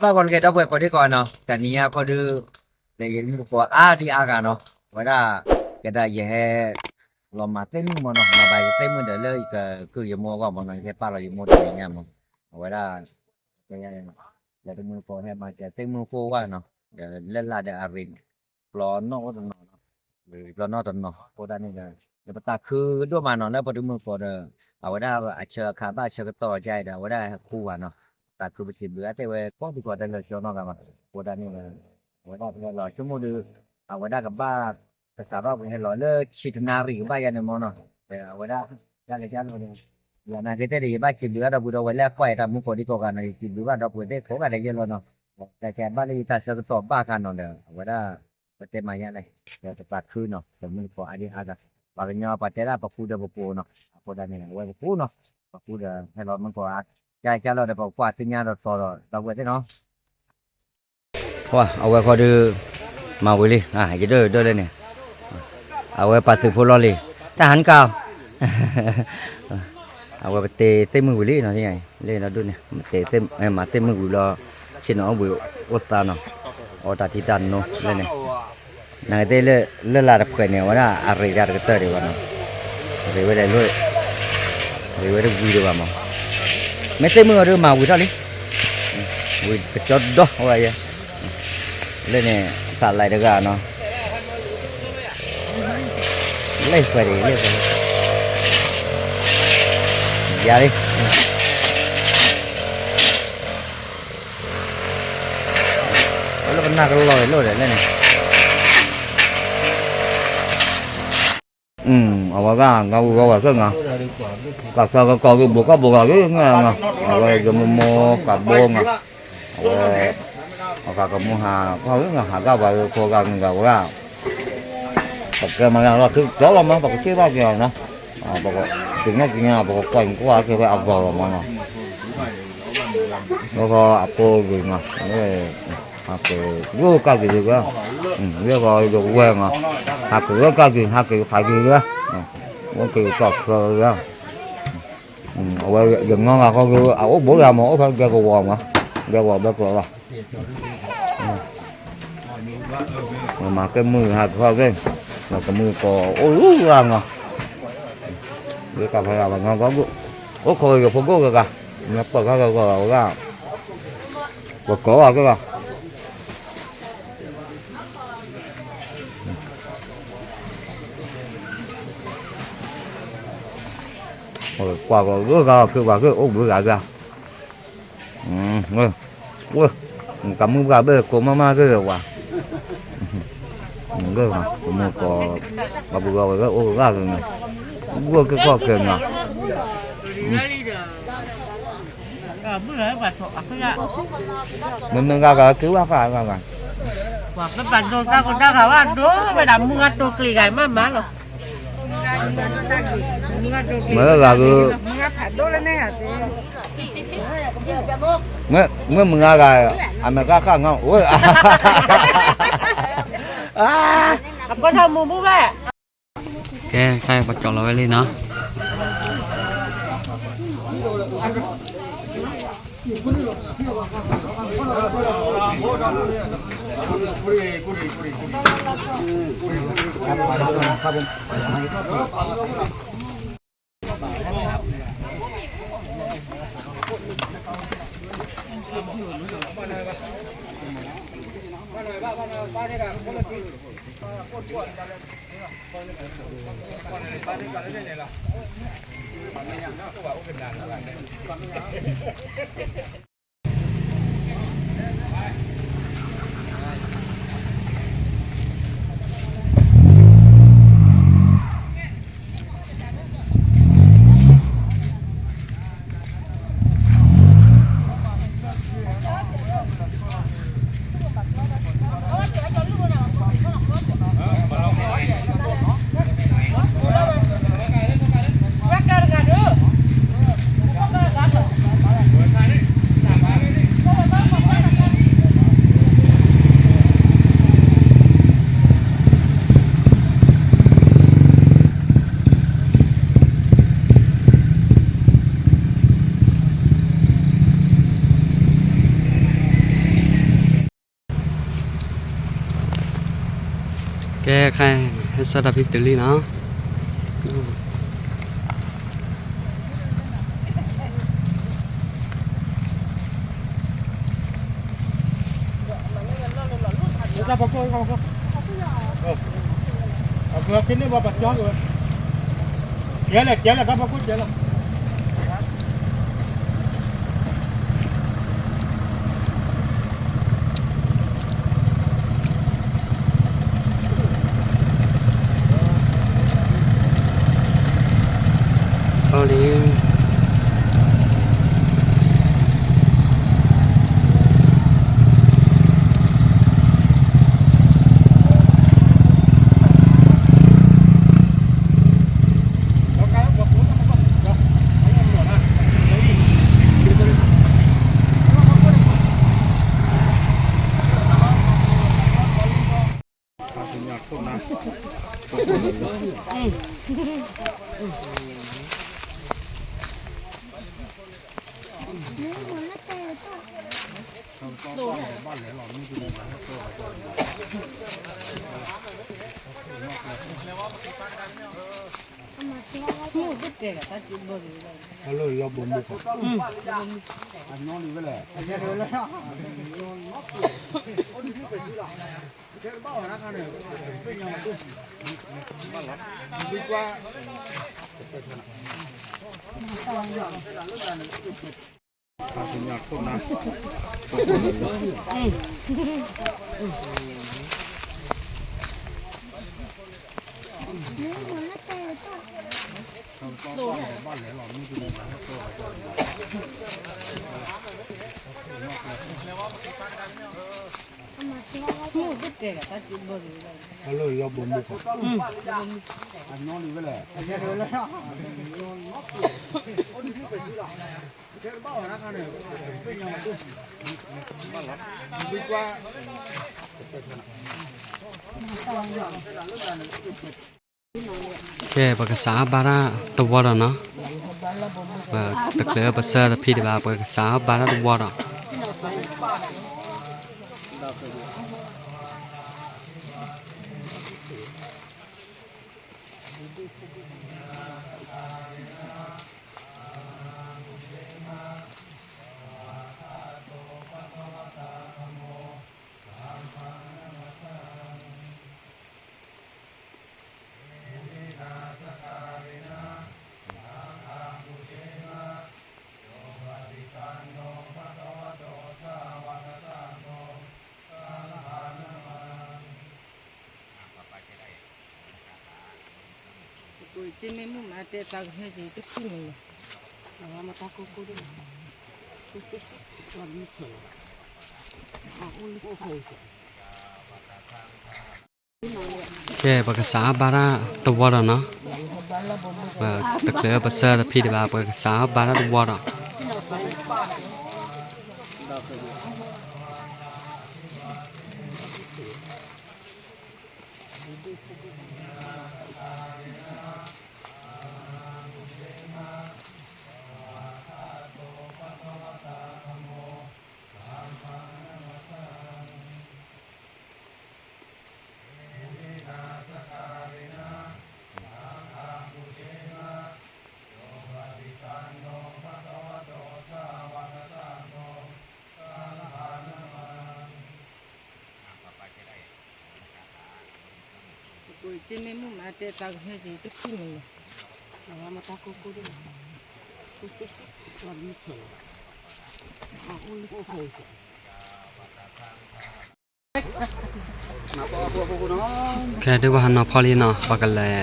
ဘၣ်ဂီၤလၢကဲဒီပုၢ်ဝဲၢ်ကိးဒံကိးဂၤနီၤ, တနံၤညါခီဒုး လၢယမုၢ်ကီးအါဒံအါဂၤနီၤ, အဝဲဒၣ် ကဲဒၣ်ယဟဲ လီၤမၤသ့ၣ်မုၢ်မးနီၤ, မၤဘၣ်ယသ့ၣ်မုၢ်ဒီးလၢယကကုၢ်ယမိၢ်အဂီၢ်မးနီၤ, ယဟဲပာ်လီၤယမိၢ်တနံၤညါမး, အဝဲဒၣ် လၢတမုၢ်ကီးဟဲမၤကဲသ့ၣ်မုၢ်ဃိဝဲနီၤ, ဒီးလၢလာ်ဒီးအရ့ ပျီနီၣ်အိၣ်တနီၤနီၤ, ပျီနီၣ်တနီၤ, အဃိဒၣ်န့ၣ်ဒီး လၢပသးခုဒိၣ်မးနီၤ လၢပတမုၢ်ကီးဒီး အဝဲဒၣ်အဆၢအခါဘၣ်ဆၢကတီၢ်အကါအံၤဒီး အဝဲဒၣ်ဟဲဃူဝဲနီၤ, သးခုပစံးဘျုးအါတဲဝဲကိးဒံကိးဒဲးလၢကၠီနီၢ်ဂၤမး, အဃိဒၣ်န့ၣ်ဒီး အဝဲဒၣ်ပဟဲလီၤဆိကမိၣ်ဒီး အဝဲဒၣ်ကဘၣ် ကစးထီၣ်ပဟဲလီၤလၢဆံတနၣ်ရံၣ်ကဘၣ်ယါန့ၣ်မးနီၤ, ဒီးအဝဲဒၣ် ယၤကယါလီၤဒီး ယနာ်က့သ့ၣ်ဒီး ယဘၣ်စံးဘျုးဘၣ်ဒီပုၢ်ဒီဝဲၢ်လၢအကွၢ်ယတၢ်မူကီးဒံကိးဂၤနီၤ, ယစံးဘျုးဘၣ်ဒီပုၢ်ဝဲၢ်သ့ၣ်ကိးဂၤဒဲးယဲလီၤနီၤ, တၢ်ကဲဘၣ်လၢယတၢ်ဆၢကတီၢ်ဘၣ်ခါနီၤဒီး အဝဲဒၣ် ပတဲမၤယါလဲၣ်, ဒီးပသးခုနီၤ ပမုၢ်ကီးအါဒံအါဂၤ, ပှၤကညီပှၤတဲဒၣ်ပဃူဒီးပဖိးနီၤ, အဃိဒၣ်န့ၣ် အဝဲပဃူနီၤ, ပဃူဒီးဟဲလီၤမုၢ်ကီးအါ, ကၢ်ကၢ်လီၤဒီး ပကကွၢ်သ့ၣ်ညါဒီးတီၤဒီးဒီပုၢ်ဝဲၢ်သ့ၣ်နီၤ အဝဲဃီဒုး မၤဝံၤလံ, ယဒိၣ်ယဒိၣ်လၢန့ၣ်, အဝဲပာ်သုးဖိလီၤလံ, တၢ်ဟးနကၢ်, အဝဲပတ့သ့ၣ်မုၢ်ဝံၤလံနီၤ, လၢဒီဒူၣ်န့ၣ် မၤသ့ၣ်မုၢ်ဝံၤလီၤ, ဆ့ၣ်နီၤအိၣ်ဘှံးအိၣ်သါနီၤ, အီတၢ်ထံတၢ်နိလၢန့ၣ်, နာ်က့သ့ၣ်လၢ လၢလာ်တဖှဲးန့ၣ် အဝဲဒၣ်အရ့ဒၣ်တကတၢၢ်ဒံးဘၣ်နီၤ, ရ့ဝဲဒၣ်လၢ ရ့ဝဲတဝံၤဒံးဘၣ်မး, မ့ၢ်သ့ၣ်မုၢ်အီၤဒုးမၤဝံၤထီၣ်လံ, ဝံၤကကၠီဒီဝဲယဲ, လၢန့ၣ် စးလဲတဂၤနီၤ, လၢပှဲၤဒံးလၢပှဲၤဒံး, ယၤလံ လၢပနၢ်ကလီၤလီၤဒီးလၢန့ၣ်, အဝဲဂၤ ကဝံၤဝဲဝဲသ့ၣ်နီၤ, ကးစၢ်ကကိးဂ့ၤ ဘိးကီၢ်ဘိးဂၤဂ့ၤ အဝဲယမိၢ်မိၢ်ကးဘိနီၤ, အဝဲ အကးကမူဟး ကီၢ်ဂ့ၤနီၤ ဟးဂၤပှၤဂ့ၤ ဖိဂၤမုၢ်ဂၤဝဲဂၤ, ပကဲမၤဂၤလီၤ ထုကတီၢ်လီၤမး ပကစ့ၢ်ဘၣ်က့ၤအီၤနီၤ, ပကသ့ၣ်ညါသ့ၣ်ညါ ပကကွၢ်ကွၢ်က့ၤဝဲအဂီၢ်လီၤမးနီၤ, လၢဃီအဖိဂ့ၤနီၤ, ဟးက့ၤ ဂိၢ်ကၢ်က့ၤဂ့ၤ, လၢဃီယဝဲနီၤ, ဟးက့ၤဂိၢ်ကၢ်က့ၤ ဟးက့ၤဖးက့ၤဂ့ၤ, အိၣ်က့ၤကီၢ်ချၢဂ့ၤ, အဝဲယနီၢ်ဂၤဃီက့ၤ အအိၣ်ဘိယၤမး အိၣ်ဖဲဒဲကဝီၤမး, ဒဲကဝီၤဘဲကျိးလီၤ, မၤကဲမုၢ်ဟးက့ၤခီက့ၤ, မၤကမုၢ်ကီးအိၣ်လူၤဂၤနီၤ, လၢကဖဲဂၤပှၤနီၢ်ကီၢ်ဂိၢ်, အိၣ်ခိးက့ၤယဖိဂိၢ်ကဂၤ, မ့ၢ်ပၢၢ်ခါကဂီၤဂၤဝဲဂၤ, ပကိးဂၤက့ၤဂၤ ကွၢ်ကီးဂိၢ်ဂၤ က့ၤပှၤက့ၤအိၣ်ဘှံးဂၤဂၤ, ဝဲ, ကမုၢ်ပှၤဘၣ်ကိးမးမးက့ၤဝဲ, ဂ့ၢ်မး ကမုၢ်ကီး, ပှၤဘုဂၤဝဲဂ့ၢ်အိၣ်ဂၤဂ့ၤနီၤ, ဂိၢ်က့ၤကီၢ်က့ၤနီၤ, မ့မ့ၢ်ဂၤဂၤက့ၤဝဲဃါဂၤဂၤ, ပှၤဘၣ်ပာ်ဒိတၢ်ကီတၢ်ဂၤဘၣ်ဒိဝဲဒၣ်မုၢ်ဂၤတိာ်ကျံၤဂၤမးမးလီၤ, မ့ၢ်ဂၤဂၤ, မ့ၢ်မုၢ်ဂၤဂၤ, အမဲာ်ကၢ်ခၣ်ငါအိၣ်, အပၢ်ထီၣ်မူမူဝဲ ကဲ ခါပှၤကၠီလီၤဝဲလံနီၤ, ကဲ ခဲ ဟဲဆှၢတၢ်ဖံတုၤလံနီၤ. ကဲ ပကစးဘါတၢ်တဝီဒီးနီၤ, ပတချုးပဆၢတၢ်ဖံဒံးဘၣ် ပကစးဘါတၢ်တဝီဒီး ကဲ ပကစးဘါတၢ်တဝီဒီးနီၤ, ပတချုးပဆၢတၢ်ဖံဒံးဘၣ် ပကစးဘါတၢ်တဝီဒီးကဲ ဒ်ပဟးနီၤဖီလံနီၤ ပကလဲၤ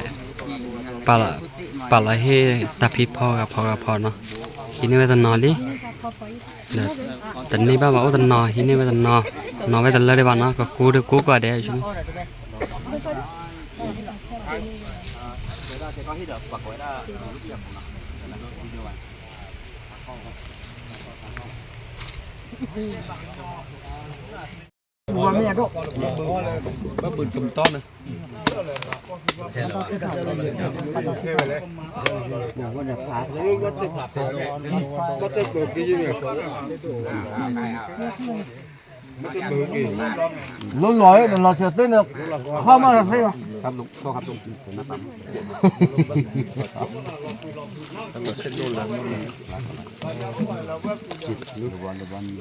ပာ်လီၤ ပာ်လီၤဟ့ၣ်တၢ်ဖံဖီဂၤဖီဂၤဖီနီၤ, ဟံးန့ၢ်ဝဲတနီၤလံ, ဒီးတန့ၢ်ဘၣ်ဘၣ်အိၣ်တနီၤ ဟံးန့ၢ်ဝဲတနီၤ, နီၤဝဲတလၢဒံးဘၣ်နီၤ ကကူဒီးကူကီၢ်ဒဲး ဘၣ်တၢ်ပၢၤက့ၤယုၢ်န့ၣ် လိၣ်လီၤနလီၤဆၢသ့ၣ်န့ၣ် ခီမးသ့လီၤ. ပှၤဖျါမဲမဲဝံၤကီး, မ့ၢ်ဝံၤလံဧါ, အလံၤကျါမ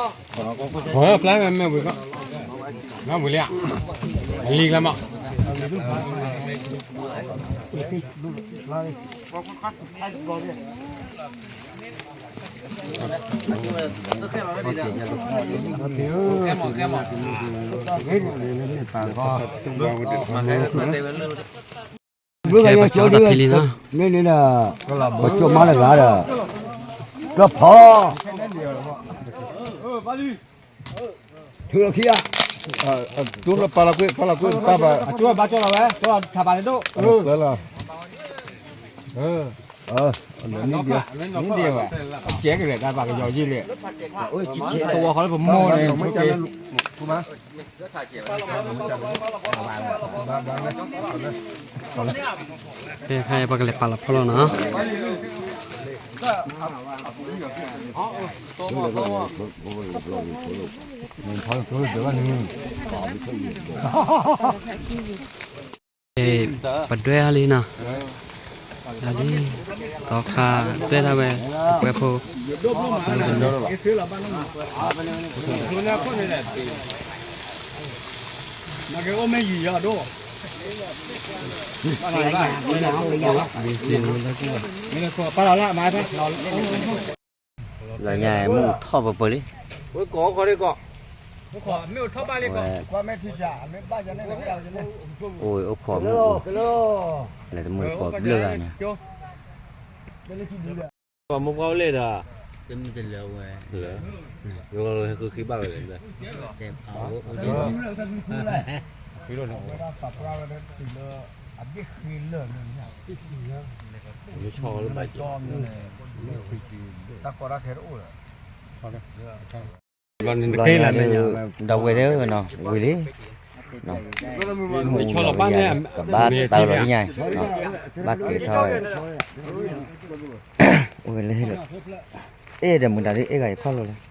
း. မ့ၢ်န့ၣ်ဒီး ပကၠိမါလၢဂၤဒီး ကဖီ ထုးလီၤခံဂၤ, တူၢ်လီၤပာ်လီၤကွံာ် ပာ်လီၤကွံာ် ပာ်ဘၣ်, အကၠိဘၣ်ကၠိလီၤဝဲ ကၠိထးပာ်န့ၣ်ဒိၣ်, လၢလီၤ, နံၣ်ဒံးဝဲ, ကဲကလဲာ်တၢ်ဘၣ်ကယီၤယံာ်လဲၣ်, သဝီဃီလၢပမိၢ်န့ၣ် ဖဲခါအံၤပှၤကလဲၤပာ်လီၤဖီလီၤနီၤ. ပဒွဲအါလံနီၤ, အါလံ, သီခါဒွဲဒၣ်ဝဲ, ပှဲၤဖိ, လၢညါမ့ၢ်ထီၣ်ပပၢၢ်လံ, အိၣ်အိၣ်ခိးမုၢ်အိၣ်, လဲၤတမုၢ်တကိးဘျၢၣ်ဂၤန့ၣ်, ပှၤမိၢ်ပှၢ်အိၣ်လဲၣ်ဒီး, တမုၢ်တလၢဝဲ, ဃုဃံဘၣ်ဝဲလဲၣ်, မ့ၢ်ဆီလၢဘၣ်, တၢ်ကီတၢ်ခဲတအိၣ်လၢၤ, ဒီပုၢ်ဝဲၢ်သ့ၣ်နီၤ ဝံၤလံ, မ့ၢ်ဆီလီၤဘၣ်န့ၣ် ကဘၣ်တၢ်လီၤညါ, ဘၣ်က့ၤထီၣ်ဝဲ, အိၣ်ဝဲလၢဟ့ၣ်လီၤ, အဲၣ်ဒီးမုၢ်တၢ်ဒ်အဲၣ်ဂၤယခီၣ်လီၤလၢ,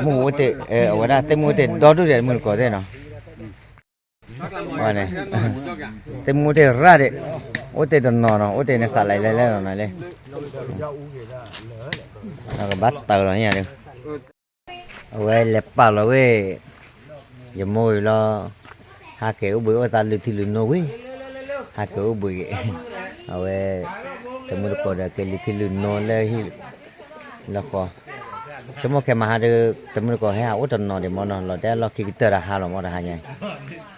မုၢ်အိၣ်တ့ၢ်, အဝဲဒၣ်သ့ၣ်မုၢ်အိၣ်တ့ၢ်ဒီဒူၣ်ဒီးတမုၢ်တကိးသ့ၣ်နီၤ ဝဲန့ၣ်, သ့ၣ်မူတ့ၢ်ရၣ်ဒံး, အိၣ်တ့ၢ်တနီၤနီၤ အိၣ်တ့ၢ်န့ၣ်စးလဲၣ်လဲၣ်လဲၣ်နီၤလဲၣ်, ကဘၣ်တၢ်လီၤညါဒီး, အဝဲလဲၤပာ်လီၤဝဲ, ယမိၢ်ဝံၤလီၤ, ဟးက့ၤအိၣ်ဘှံးအိၣ်သးလုၢ်ထံလုၢ်နိဝံၤ, ဟးက့ၤအိၣ်ဘှံးက့ၤ, အဝဲ, တမူတကိးဒီးက့ၤလုၢ်ထံလုၢ်နိလၢဟံၣ် လၢဃီ, ဆိကမိၣ်ခဲမဟါဒီး တမူတကိးဟဲဟးအိၣ်တနီၤဒံးမ့ၢ်နီၤ လီၤတဲလီၢ်ခံကတၢၢ်တဟါလီၤမ့ၢ်တဟါညါ,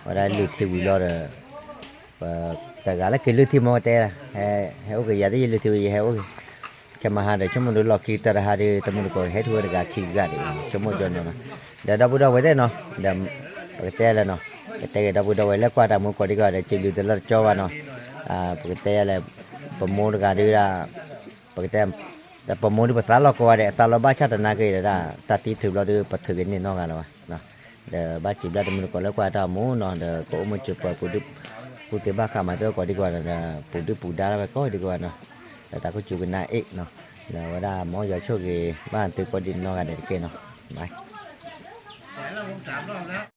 ဝဲဒၣ်လုၢ်ထံဝံၤလီၤဒီး, ပ, တဂၤလၢက့ၤလုၢ်ထံမ့ၢ်တဲ, ဟဲအိၣ်က့ၤယၤသ့ၣ်ယလုၢ်ထံဝံၤယဟဲအိၣ်က့ၤ, ခဲမဟါဒီး ဆိကမိၣ်ဒီးလီၢ်ခံကတၢၢ်တဟါဒီး တမူတကိးဟဲထူဝဲတဂၤခံဂၤဒံး, ဆိကမိၣ်ကၠီနီၤနီၤ, ဒီးဒီပုၢ်ဒီဝဲၢ်သ့ၣ်နီၤ, ဒီး, ပကတဲလဲၣ်နီၤ, ကတဲက့ၤဒီပုၢ်ဒီဝဲၢ်လၢကွၢ်တၢ်မူကိးဒံကီးဒီး စံးဘျုးတလၢတကၠီဘၣ်နီၤ, ပကတဲလဲၣ်, ပမိၢ်တဂၤဒုး, ပကတဲ, ပမိၢ်ဒုးပသးလီၤကိးဂၤဒဲး အသးလီၤဘၣ်ဆၣ်တနာ်က့ၤဒီး တၢ်တံၢ်ထုးဘျီဒုး ပထုးက့ၤန့ၢ်နီတဂၤလၢၤဘၣ်, ဒီးဘၣ်စံးဘျုးတမူတကိးလၢကွၢ်တၢ်မူနီၤ ဒီးကအိၣ်မုာ်စၢၤပှၤ ပူၤဒုၣ်ပူၤသ့ၣ်ဘၣ်ဃးမၤသ့ၣ်ကိးဒံကီးဒီး ပူၤဒုၣ်ပူၤဒါလၢဝဲကိးဒံကီးနီၤ, ဒီးတၢ်ခိၣ်စူၤကနၣ်အ့ၣ်နီၤ, ဒီးဝဲဒၣ်မ်ယွၤဆိၣ်ဂ့ၤဘၣ်သုကိးဒံနီတဂၤဒဲးတက့ၢ်နီၤ, ဘၣ်